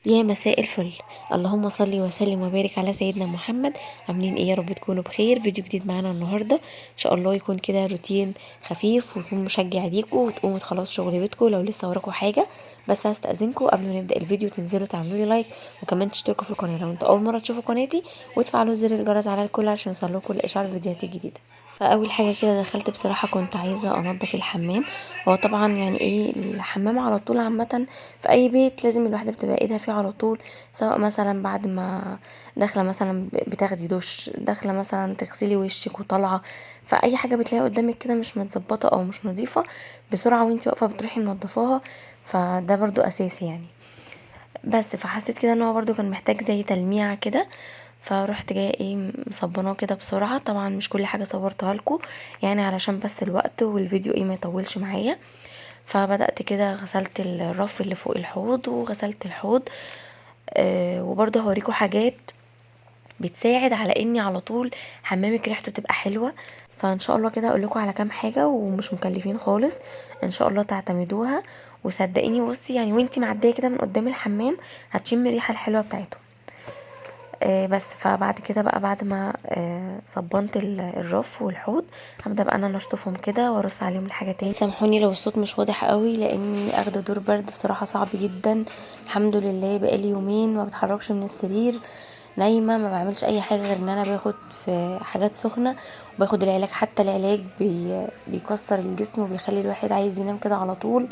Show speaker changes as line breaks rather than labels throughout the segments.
يا مساء الفل، اللهم صل وسلم وبارك على سيدنا محمد. عاملين ايه؟ يا رب تكونوا بخير. فيديو جديد معانا النهارده، ان شاء الله يكون كده روتين خفيف ويكون مشجع ليكم وتقوموا تخلصوا شغل بيتكم لو لسه وراكم حاجة. بس هستأذنكم قبل ما نبدأ الفيديو تنزلوا تعملوا لي لايك، وكمان تشتركوا في القناة لو انتوا اول مرة تشوفوا قناتي، وتفعلوا زر الجرس على الكل عشان يوصلكوا كل اشعار فيديوهاتي الجديدة. فاول حاجة كده دخلت بصراحة كنت عايزه انضف الحمام. هو طبعا يعني ايه الحمام على طول عامة في اي بيت لازم الواحدة بتبقى ايدها فيه على طول، سواء مثلا بعد ما داخله مثلا بتاخدي دش، داخله مثلا تغسلي وشك وطالعه، فاي حاجة بتلاقيها قدامك كده مش متظبطه او مش نظيفة بسرعة وانتي واقفة بتروحي منضفاها، فده برضو اساسي يعني. بس فحسيت كده ان هو برضو كان محتاج زي تلميعه كده، فروحت جاية ايه مصبناه كده بسرعة. طبعا مش كل حاجة صورتها لكم يعني علشان بس الوقت والفيديو ايه ما يطولش معايا. فبدات كده غسلت الرف اللي فوق الحوض وغسلت الحوض، وبرده هوريكم حاجات بتساعد على اني على طول حمامك ريحته تبقى حلوة. فان شاء الله كده اقول لكم على كام حاجة ومش مكلفين خالص، ان شاء الله تعتمدوها. وصدقيني بصي يعني وانتي معدية كده من قدام الحمام هتشمي الريحة الحلوة بتاعته. بس فبعد كده بقى بعد ما صبنت الرف والحوض هبدا بقى انا نشطفهم كده وارص عليهم الحاجة تاني. سامحوني لو الصوت مش واضح قوي لاني اخده دور برد بصراحة صعب جدا. الحمد لله بقالي يومين ما بتحركش من السرير، نايمة ما بعملش اي حاجة غير ان انا باخد في حاجات سخنة وباخد العلاج. حتى العلاج بيكسر الجسم وبيخلي الواحد عايز ينام كده على طول،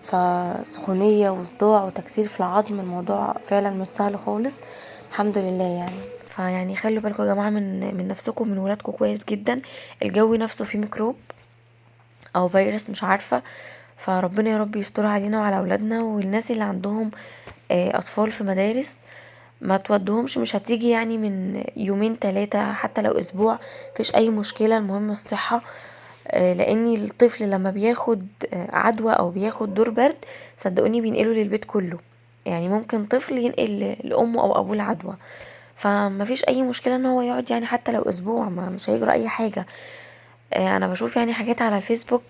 فسخونيه وصداع وتكسير في العظم، الموضوع فعلا مش سهل خالص الحمد لله يعني. فيعني خلوا بالكم يا جماعة من نفسكم ومن ولادكم كويس جدا. الجو نفسه فيه ميكروب او فيروس مش عارفه، فربنا يا رب يستر علينا وعلى اولادنا. والناس اللي عندهم اطفال في مدارس ما تودهمش، مش هتيجي يعني من يومين 3 حتى لو اسبوع مفيش اي مشكلة، المهم الصحة. لان الطفل لما بياخد عدوى او بياخد دور برد صدقوني بينقله للبيت كله، يعني ممكن طفل ينقل لامه او ابوه العدوى، فما فيش اي مشكلة ان هو يقعد يعني حتى لو اسبوع، ما مش هيجرى اي حاجة. انا بشوف يعني حاجات على الفيسبوك،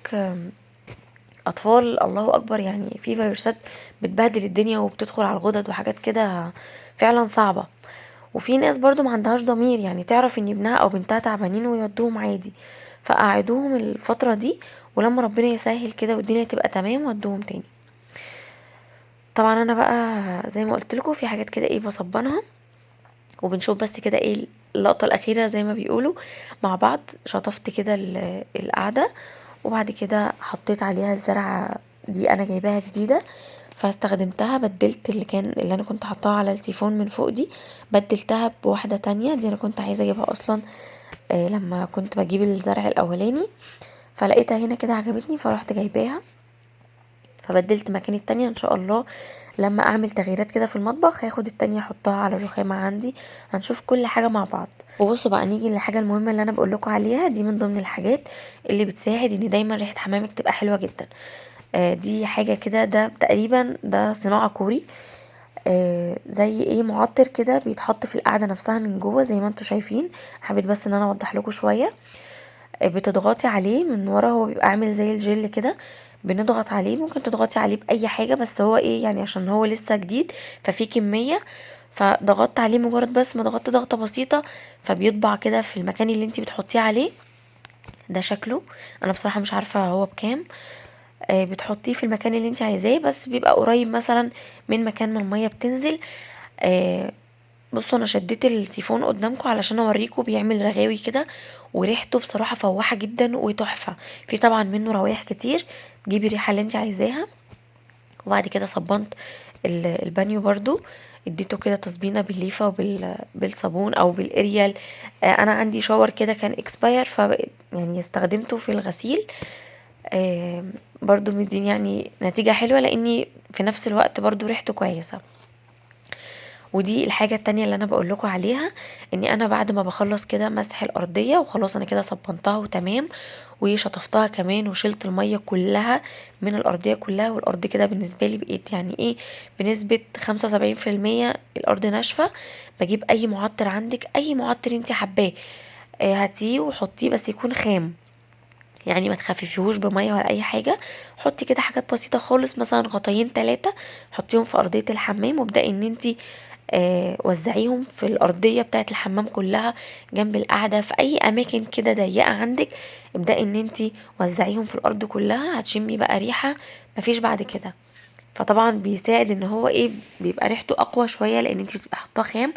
اطفال الله اكبر يعني في فيروسات بتبهدل الدنيا وبتدخل على الغدد وحاجات كده فعلا صعبة. وفي ناس برضو ما عندهاش ضمير، يعني تعرف ان ابنها او بنتها تعبانين ويودوهم عادي، فقعدوهم الفترة دي ولما ربنا يسهل كده والدنيا تبقى تمام ودوهم تاني. طبعا انا بقى زي ما قلت لكم في حاجات كده ايه بصبنها وبنشوف بس كده ايه اللقطة الاخيرة زي ما بيقولوا مع بعض. شطفت كده القعدة وبعد كده حطيت عليها الزرعه دي، انا جايباها جديدة فاستخدمتها، بدلت اللي انا كنت حطاها على السيفون من فوق دي بدلتها بواحدة تانية. دي انا كنت عايزه اجيبها اصلا لما كنت بجيب الزرع الاولاني، فلقيتها هنا كده عجبتني فروحت جايباها، فبدلت مكان التانية. ان شاء الله لما اعمل تغييرات كده في المطبخ هاخد التانية احطها على الرخامة عندي، هنشوف كل حاجة مع بعض. وبصوا بقى نيجي للحاجة المهمة اللي انا بقول لكم عليها، دي من ضمن الحاجات اللي بتساعد ان دايما ريحة حمامك تبقى حلوة جدا. دي حاجة كده، ده تقريبا ده صناعة كوري، زي ايه معطر كده بيتحط في القعدة نفسها من جوه زي ما انتم شايفين. حبيت بس ان انا اوضح لكم شوية. بتضغطي عليه من ورا، هو بيبقى عامل زي الجل كده، بنضغط عليه، ممكن تضغطي عليه باي حاجة، بس هو ايه يعني عشان هو لسه جديد ففي كمية، فضغطت عليه مجرد بس ما ضغطت ضغطه بسيطة فبيطبع كده في المكان اللي انتي بتحطيه عليه. ده شكله، انا بصراحة مش عارفه هو بكام. بتحطيه في المكان اللي انتي عايزاه، بس بيبقى قريب مثلا من مكان ما المية بتنزل. بصوا انا شديت السيفون قدامكم علشان اوريكم بيعمل رغاوي كده، وريحته بصراحة فواحه جدا وتحفه. في طبعا منه روايح كتير، تجيبي الريحة اللي انت عايزاها. وبعد كده صبنت البانيو برضو، اديته كده تصبينه بالليفه وبالصابون او بالاريال. انا عندي shower كده كان expire، ف يعني استخدمته في الغسيل، برضو مديني يعني نتيجة حلوة لاني في نفس الوقت برضو ريحته كويسة. ودي الحاجة التانية اللي انا بقول لكم عليها، اني انا بعد ما بخلص كده مسح الارضية وخلاص انا كده صبنتها وتمام وشطفتها كمان وشلت المية كلها من الارضية كلها، والارض كده بالنسبة لي بقيت يعني ايه بنسبة 75% الارض ناشفة. بجيب اي معطر عندك، اي معطر انت حباه، هاتيه وحطيه، بس يكون خام يعني ما تخففيهوش بميه ولا اي حاجة، حطيه حطي كده حاجات بسيطة خالص، مثلا غطايين 3 حطيهم في ارضية الحمام، وابدأي ان انتي وزعيهم في الارضية بتاعه الحمام كلها، جنب القعدة، في اي اماكن كده ضيقه عندك ابدأي ان انتي وزعيهم في الارض كلها. هتشمي بقى ريحه مفيش بعد كده. فطبعا بيساعد ان هو ايه، بيبقى ريحته اقوى شوية لان انتي بتبقي حاطاه خام،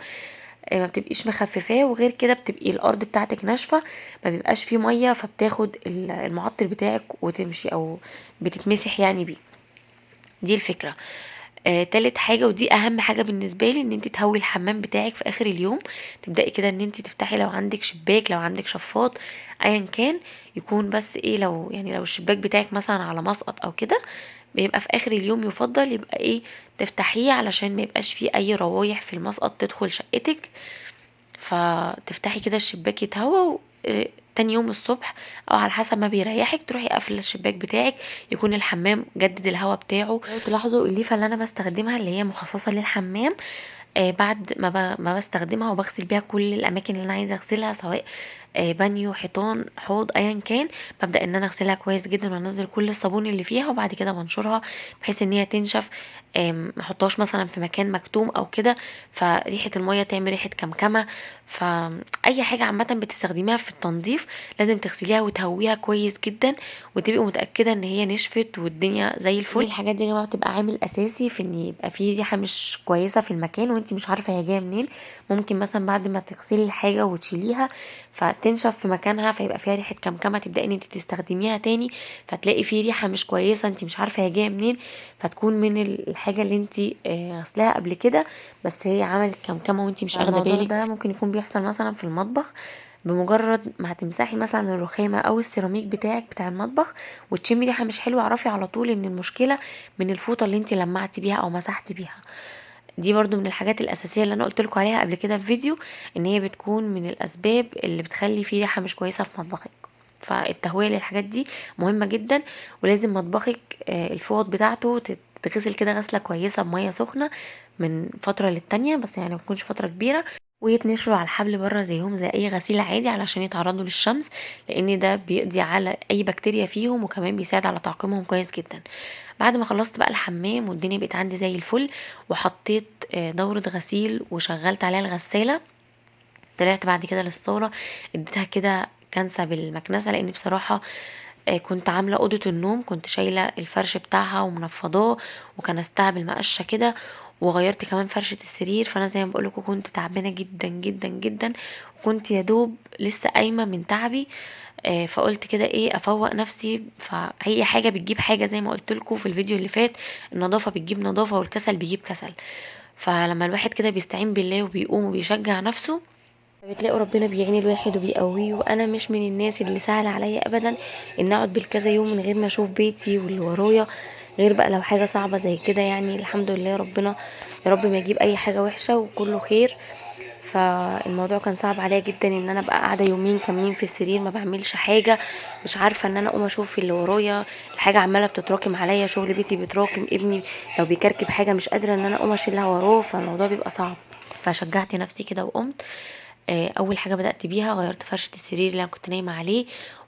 ما بتبقيش مخففاه، وغير كده بتبقي الارض بتاعتك ناشفة ما بيبقاش فيه مية، فبتاخد المعطر بتاعك وتمشي او بتتمسح يعني بيه. دي الفكرة. تالت حاجة ودي اهم حاجة بالنسبة لي، ان انت تهوي الحمام بتاعك في اخر اليوم. تبداي كده ان انت تفتحي لو عندك شباك، لو عندك شفاط، ايا كان يكون، بس ايه لو يعني لو الشباك بتاعك مثلا على مسقط او كده، بيبقى في اخر اليوم يفضل يبقى ايه تفتحيه علشان ما يبقاش فيه اي روايح في المسقط تدخل شقتك. فتفتحي كده الشباك يتهوى، تاني يوم الصبح او على حسب ما بيريحك تروحي قافله الشباك بتاعك، يكون الحمام جدد الهواء بتاعه. لو تلاحظوا الليفه اللي انا بستخدمها اللي هي مخصصة للحمام، بعد ما بستخدمها وبغسل بيها كل الاماكن اللي انا عايزه اغسلها، سواء بانيو، حيطان، حوض، ايا كان، ببدا ان انا اغسلها كويس جدا وانزل كل الصابون اللي فيها، وبعد كده بنشرها بحيث ان هي تنشف. ما احطهاش مثلا في مكان مكتوم او كده فريحه المية تعمل ريحه كمكمه. فاي حاجة عامة بتستخدميها في التنظيف لازم تغسليها وتهويها كويس جدا، وتبقي متاكدة ان هي نشفت والدنيا زي الفل. الحاجات دي يا جماعة بتبقى عامل اساسي في ان يبقى في ريحه مش كويسة في المكان وانتي مش عارفه هي جاية منين. ممكن مثلا بعد ما تغسلي الحاجة وتشيليها فتنشف في مكانها فيبقى فيها ريحه كمكمه، تبداي ان انت تستخدميها تاني فتلاقي في ريحه مش كويسة انت مش عارفه هي جاية منين، فتكون من الحاجة اللي انت غسلاها قبل كده بس هي عملت كمكمه وانت مش اخده
الموضوع
بالك. ده ممكن يكون بيحصل مثلا في المطبخ، بمجرد ما هتمسحي مثلا الرخامه او السيراميك بتاعك بتاع المطبخ وتشمي ريحه مش حلوة، اعرفي على طول ان المشكلة من الفوطه اللي انت لمعتي بيها او مسحتي بيها. دي برضو من الحاجات الاساسية اللي انا قلت لكم عليها قبل كده في فيديو، ان هي بتكون من الاسباب اللي بتخلي في ريحه مش كويسة في مطبخك. فالتهويه للحاجات دي مهمة جدا، ولازم مطبخك الفوط بتاعته تتغسل كده غسله كويسة بميه سخنة من فترة للتانيه، بس يعني ما تكونش فترة كبيرة، ويتنشروا على الحبل بره زيهم زي اي غسيل عادي علشان يتعرضوا للشمس، لان ده بيقضي على اي بكتيريا فيهم وكمان بيساعد على تعقيمهم كويس جدا. بعد ما خلصت بقى الحمام والدنيا بقت عندي زي الفل، وحطيت دورة غسيل وشغلت عليها الغسالة، طلعت بعد كده للصالة اديتها كده كنسة بالمكنسة، لان بصراحة كنت عاملة أوضة النوم، كنت شايلة الفرش بتاعها ومنفضاه وكنستها بالمقشة كده، وغيرت كمان فرشة السرير. فأنا زي ما بقولكم كنت تعبانة جدا جدا جدا، وكنت يا دوب لسه قايمة من تعبي، فقلت كده ايه افوق نفسي. فهي حاجة بتجيب حاجة زي ما قلت لكم في الفيديو اللي فات، النظافة بتجيب نظافة والكسل بيجيب كسل. فلما الواحد كده بيستعين بالله وبيقوم وبيشجع نفسه بتلاقوا ربنا بيعين الواحد وبيقويه. وانا مش من الناس اللي سهل عليا ابدا ان اقعد بالكذا يوم من غير ما اشوف بيتي واللي ورايا، غير بقى لو حاجة صعبة زي كده. يعني الحمد لله ربنا يا رب ما يجيب اي حاجة وحشة وكله خير. فالموضوع كان صعب عليا جدا ان انا ابقى قاعدة يومين كاملين في السرير ما بعملش حاجة، مش عارفه ان انا اقوم اشوف اللي ورايا، الحاجة عماله بتتراكم عليا، شغل بيتي بيتراكم، ابني لو بيكركب حاجة مش قادرة ان انا اقوم اشيلها وراه، فالموضوع بيبقى صعب. فشجعت نفسي كده وقمت. اول حاجة بدات بيها غيرت فرشه السرير اللي انا كنت نايمة عليه،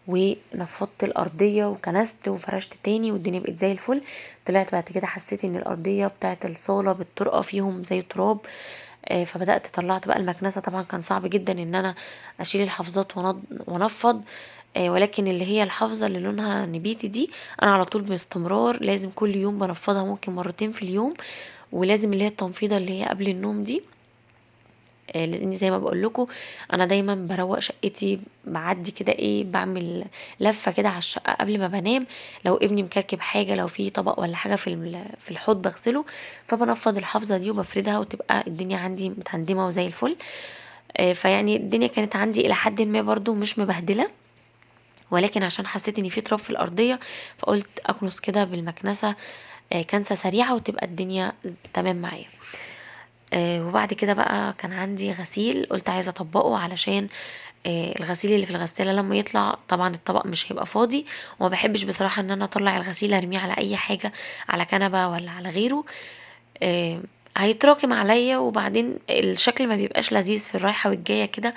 ونفضت الارضية وكنست وفرشت تاني والدنيا بقت زي الفل. طلعت بعد كده حسيت ان الارضية بتاعه الصاله بالطرقه فيهم زي تراب، فبدات طلعت بقى المكنسة. طبعا كان صعب جدا ان انا اشيل الحافظات وانفض، ولكن اللي هي الحافظة اللي لونها نبيتي دي انا على طول باستمرار لازم كل يوم بنفضها، ممكن مرتين في اليوم، ولازم اللي هي التنفيضه اللي هي قبل النوم دي، لان زي ما بقول لكم انا دايما بروق شقتي، بعدي كده ايه بعمل لفه كده على الشقة قبل ما بنام، لو ابني مكركب حاجة، لو في طبق ولا حاجة في الحوض بغسله، فبنفض الحافظة دي وبفردها وتبقى الدنيا عندي متهندمه وزي الفل. فيعني الدنيا كانت عندي الى حد ما برضو مش مبهدله، ولكن عشان حسيت ان في تراب في الارضية فقلت اكنس كده بالمكنسه، كنسه سريعة وتبقى الدنيا تمام معايا. وبعد كده بقى كان عندي غسيل قلت عايزه اطبقه علشان الغسيل اللي في الغسالة لما يطلع طبعا الطبق مش هيبقى فاضي، وما بحبش بصراحة ان انا اطلع الغسيل ارميه على اي حاجة، على كنبة ولا على غيره، هيتراكم عليا وبعدين الشكل ما بيبقاش لذيذ في الرايحه والجايه كده،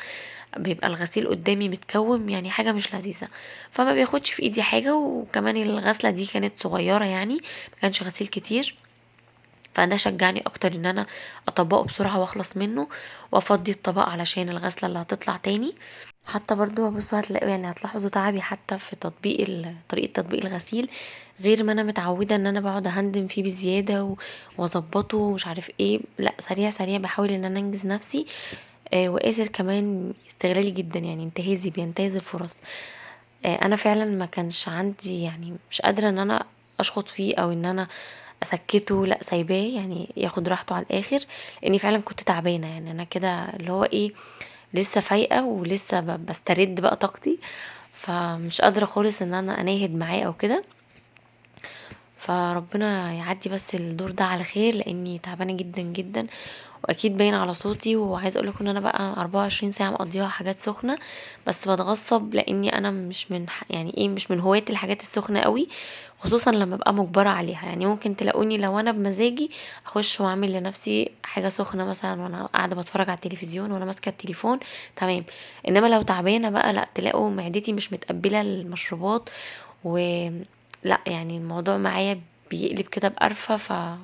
بيبقى الغسيل قدامي متكوم، يعني حاجة مش لذيذة، فما بياخدش في ايدي حاجة. وكمان الغسله دي كانت صغيرة، يعني ما كانش غسيل كتير، فده شجعني اكتر ان انا اطبقه بسرعة واخلص منه وافضي الطبق علشان الغسله اللي هتطلع تاني. حتى برضو بصوا هتلاقوا يعني هتلاحظوا تعبي حتى في طريقه تطبيق الغسيل، غير ما انا متعوده ان انا بقعد اهندم فيه بزيادة واظبطه ومش عارف ايه، لا سريع سريع بحاول ان انا انجز نفسي. وآسر كمان استغلالي جدا، يعني انتهازي، بينتهز الفرص. انا فعلا ما كانش عندي، يعني مش قادرة ان انا اشخط فيه او ان انا اسكته، لا سايباه يعني ياخد راحته على الاخر، لاني فعلا كنت تعبانة. يعني انا كده اللي هو ايه، لسه فايقه ولسه بسترد بقى طاقتي، فمش قادرة خالص ان انا اناهد معاه او كده. فربنا يعدي بس الدور ده على خير، لاني تعبانة جدا جدا، واكيد باين على صوتي. وعايزه اقول لكم ان انا بقى 24 ساعة مقضيها حاجات سخنة، بس بتغصب لاني انا مش من يعني ايه، مش من هواية الحاجات السخنة قوي، خصوصا لما ابقى مجبرة عليها. يعني ممكن تلاقوني لو انا بمزاجي اخش واعمل لنفسي حاجة سخنة مثلا وانا قاعدة بتفرج على التلفزيون وانا ماسكه التليفون، تمام. انما لو تعبانة بقى لا، تلاقوا معدتي مش متقبله المشروبات، و لا يعني الموضوع معايا بيقلب كده بقرفه.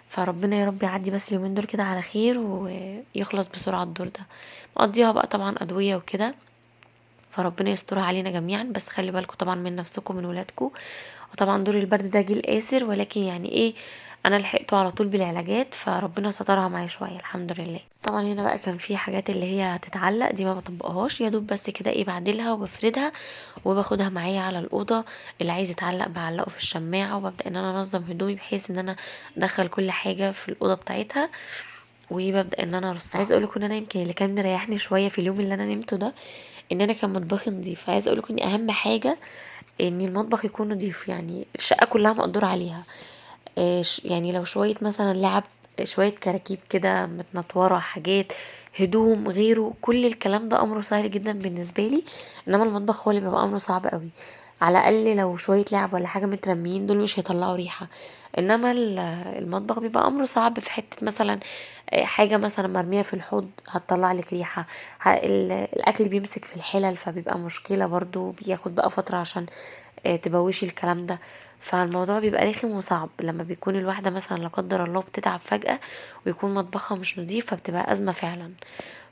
فربنا يا رب يعدي بس اليومين دول كده على خير ويخلص بسرعة الدور ده. مقضيها بقى طبعا ادوية وكده، فربنا يسترها علينا جميعا. بس خلي بالكم طبعا من نفسكم ومن ولادكم. وطبعا دور البرد ده جيل قاسر، ولكن يعني ايه، انا لحقته على طول بالعلاجات، فربنا سترها معايا شوية الحمد لله. طبعا هنا بقى كان في حاجات اللي هي هتتعلق دي ما بطبقهاش، يا دوب بس كده ايه بعدلها وبفردها وباخدها معايا على الاوضة. اللي عايز يتعلق بعلقه في الشماعه، وببدا ان انا انظم هدومي بحيث ان انا ادخل كل حاجة في الاوضة بتاعتها، وببدا ان انا ارصها. عايزه اقول لكم ان انا يمكن اللي كان مريحني شوية في اليوم اللي انا نمته ده ان انا كان مطبخي نظيف. عايزه اقول لكم ان اهم حاجة ان المطبخ يكون نظيف، يعني الشقة كلها مقدور عليها. يعني لو شوية مثلا لعب، شوية كراكيب كده متنطوره، حاجات، هدوم، غيره، كل الكلام ده امره سهل جدا بالنسبة لي. انما المطبخ هو اللي بيبقى امره صعب قوي. على الاقل لو شوية لعب ولا حاجة مترميين دول مش هيطلعوا ريحه، انما المطبخ بيبقى امره صعب في حتة مثلا حاجة مثلا مرمية في الحوض هتطلع لك ريحه، الاكل بيمسك في الحلل فبيبقى مشكلة برضو، بياخد بقى فترة عشان تبوشي الكلام ده. فالموضوع بيبقى رخم وصعب لما بيكون الواحدة مثلا لا قدر الله بتتعب فجأة ويكون مطبخها مش نظيف، فبتبقى أزمة فعلا.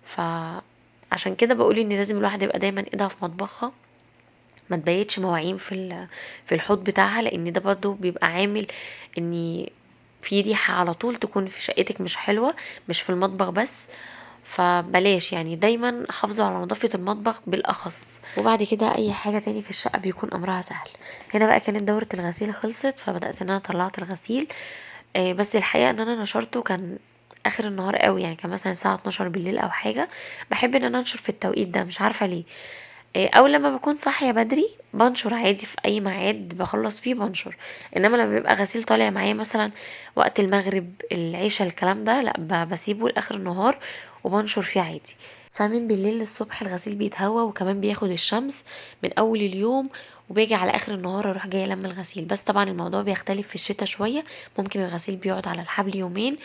فعشان كده بقول ان لازم الواحدة يبقى دايما ايدها في مطبخها، ما تبيتش مواعين في الحوض بتاعها، لان ده برضو بيبقى عامل ان في ريحة على طول تكون في شقتك مش حلوة، مش في المطبخ بس. فبلاش يعني دايما حافظوا على نظافة المطبخ بالأخص. وبعد كده اي حاجة تاني في الشقة بيكون امرها سهل. هنا بقى كانت دورة الغسيل خلصت، فبدأت ان انا طلعت الغسيل. بس الحقيقة ان انا نشرته كان اخر النهار قوي، يعني كان مثلا الساعة 12 بالليل او حاجة. بحب ان انا انشر في التوقيت ده، مش عارفة ليه. او لما بكون صاحية بدري بنشر عادي في اي ميعاد بخلص فيه بنشر، انما لما بيبقى غسيل طالع معايا مثلا وقت المغرب العشاء الكلام ده، لا بسيبه لاخر النهار وبنشر فيه عادي. فمن بالليل للصبح الغسيل بيتهوى، وكمان بياخد الشمس من اول اليوم، وباجي على اخر النهار اروح جاية لما الغسيل. بس طبعا الموضوع بيختلف في الشتاء شوية، ممكن الغسيل بيقعد على الحبل يومين،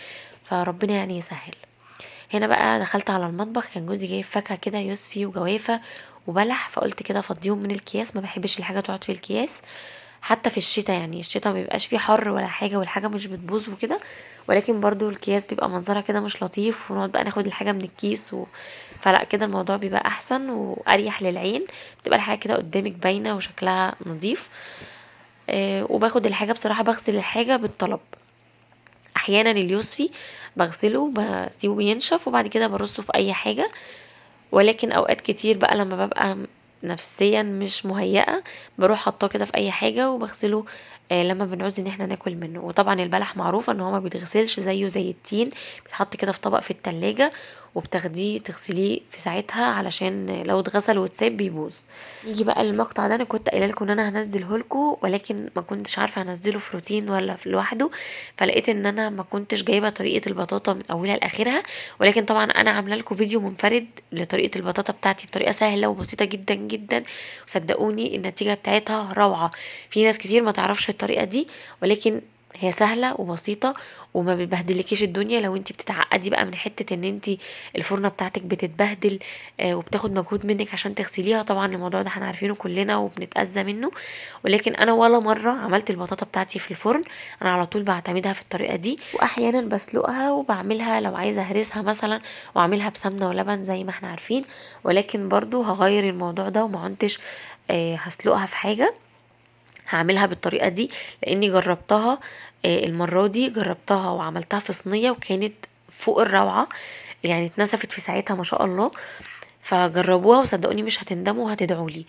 فربنا يعني يسهل. هنا بقى دخلت على المطبخ، كان جوزي جايب فاكهة كده يوسفي وجوافه وبلح، فقلت كده افضيهم من الكياس، ما بحبش الحاجة تقعد في الكياس حتى في الشتاء، يعني الشتاء ما بيبقاش فيه حر ولا حاجة والحاجة مش بتبوظ وكده، ولكن برضو الكياس بيبقى منظرها كده مش لطيف، ونقعد بقى ناخد الحاجة من الكيس فلا كده الموضوع بيبقى احسن واريح للعين، بتبقى الحاجة كده قدامك باينة وشكلها نظيف. وباخد الحاجة بصراحة بغسل الحاجة بالطلب، احيانا اليوسفي بغسله بسيبه ينشف وبعد كده برصه في اي حاجة، ولكن اوقات كتير بقى لما ببقى نفسيا مش مهيئة بروح حاطاه كده في اي حاجة وبغسله، لما بنعوز ان احنا ناكل منه. وطبعا البلح معروف ان هو ما بيتغسلش زيه زي التين، بيتحط كده في طبق في التلاجة وبتاخديه تغسليه في ساعتها علشان لو اتغسل واتساب بيبوظ. نيجي بقى للمقطع ده، انا كنت قايله لكم ان انا هنزله لكم، ولكن ما كنتش عارفه هنزله في روتين ولا في لوحده، فلقيت ان انا ما كنتش جايبه طريقه البطاطا من اولها لاخرها، ولكن طبعا انا عامله لكم فيديو منفرد لطريقه البطاطا بتاعتي بطريقة سهلة وبسيطة جدا جدا، وصدقوني النتيجة بتاعتها روعه. في ناس كتير ما تعرفش الطريقة دي، ولكن هي سهلة وبسيطة وما بتبهدلكيش الدنيا. لو انت بتتعقدي بقى من حتة ان انت الفرنه بتاعتك بتتبهدل وبتاخد مجهود منك عشان تغسليها، طبعا الموضوع ده احنا عارفينه كلنا وبنتاذى منه، ولكن انا ولا مرة عملت البطاطا بتاعتي في الفرن، انا على طول بعتمدها في الطريقة دي، واحيانا بسلقها وبعملها لو عايزه اهرسها مثلا واعملها بسمنه ولبن زي ما احنا عارفين، ولكن برضو هغير الموضوع ده وما عنتش هسلقها في حاجة، هعملها بالطريقة دي لاني جربتها المرة دي، جربتها وعملتها في صينية وكانت فوق الروعة، يعني اتنسفت في ساعتها ما شاء الله. فجربوها وصدقوني مش هتندموا وهتدعوا لي.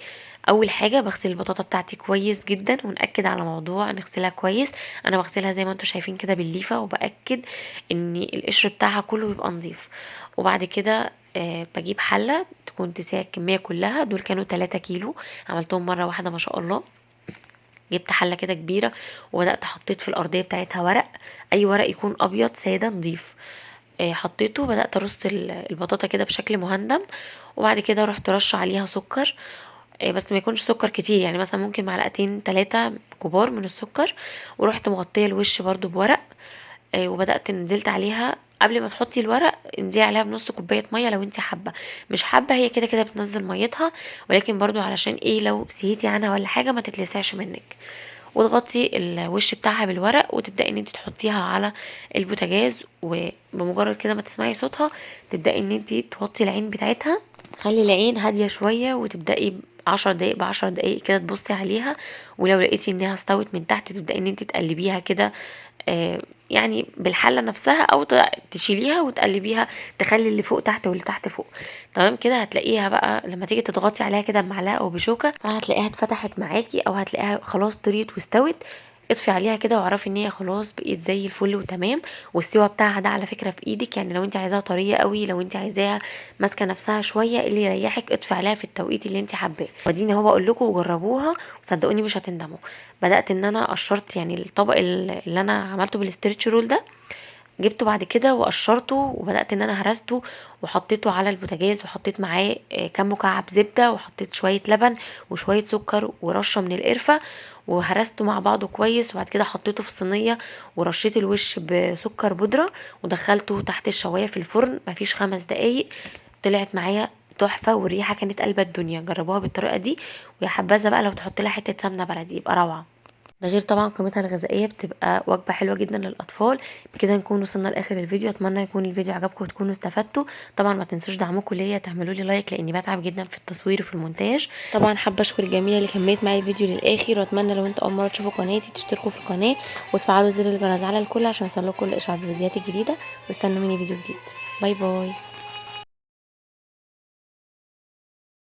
اول حاجة بغسل البطاطا بتاعتي كويس جدا، ونأكد على موضوع نغسلها كويس. انا بغسلها زي ما انتم شايفين كده بالليفه، وبأكد ان القشر بتاعها كله يبقى نظيف. وبعد كده بجيب حله تكون تساع الكمية كلها، دول كانوا 3 كيلو عملتهم مرة واحدة ما شاء الله. جبت حله كده كبيرة وبدات حطيت في الارضية بتاعتها ورق، اي ورق يكون ابيض ساده نظيف، حطيته وبدات ارص البطاطا كده بشكل مهندم. وبعد كده رحت رشه عليها سكر، بس ما يكونش سكر كتير، يعني مثلا ممكن معلقتين 3 كبار من السكر. ورحت مغطيه الوش برضو بورق، وبدات نزلت عليها قبل ما تحطي الورق انزلي عليها بنص كوباية مية لو انت حابة، مش حابة هي كده كده بتنزل ميتها، ولكن برضو علشان ايه لو سهيتي عنها ولا حاجة ما تتلسعش منك. وتغطي الوش بتاعها بالورق وتبداي ان انت تحطيها على البوتاجاز، وبمجرد كده ما تسمعي صوتها تبداي ان انت توطي العين بتاعتها، خلي العين هادية شوية، وتبداي 10 دقايق ب10 دقايق كده تبصي عليها. ولو لقيتي انها استوت من تحت تبداي ان انت تقلبيها كده، يعني بالحله نفسها، او تشيليها وتقلبيها، تخلي اللي فوق تحت واللي تحت فوق. تمام كده هتلاقيها بقى لما تيجي تضغطي عليها كده بمعلقه او بشوكة فهتلاقيها اتفتحت معاكي، او هتلاقيها خلاص طريت واستوت. اطفي عليها كده واعرفي ان هي خلاص بقيت زي الفل وتمام. والسوا بتاعها ده على فكرة في ايدك، يعني لو انت عايزاها طرية قوي، لو انت عايزاها ماسكه نفسها شوية، اللي يريحك اطفي عليها في التوقيت اللي انت حباه. واديني اهو بقول لكم وجربوها وصدقوني مش هتندموا. بدات ان انا قشرت يعني الطبق اللي انا عملته بال stretch roll ده، جبته بعد كده وقشرته وبدات ان انا هرسته وحطيته على البوتاجاز، وحطيت معاه كام مكعب زبدة، وحطيت شوية لبن وشوية سكر ورشه من القرفه، وهرسته مع بعضه كويس. وبعد كده حطيته في الصينية ورشيت الوش بسكر بودره ودخلته تحت الشوايه في الفرن، مفيش 5 دقايق طلعت معايا تحفة، والريحه كانت قلبه الدنيا. جربوها بالطريقة دي، ويا حبذا بقى لو تحط لها حتة سمنه بلدي يبقى روعه. ده غير طبعا قيمتها الغذائية، بتبقى وجبة حلوة جدا للاطفال. بكده نكون وصلنا لاخر الفيديو، اتمنى يكون الفيديو عجبكم وتكونوا استفدتوا. طبعا ما تنسوش دعمكم ليا، تعملوا لي like لاني بتعب جدا في التصوير وفي المونتاج. طبعا حابة اشكر الجميع اللي كملت معايا الفيديو للاخر، واتمنى لو انتوا اول مرة تشوفوا قناتي تشتركوا في القناة وتفعلوا زر الجرس على الكل عشان يوصلكم كل اشعار بالفيديوهات الجديدة، واستنوا مني فيديو جديد. bye bye.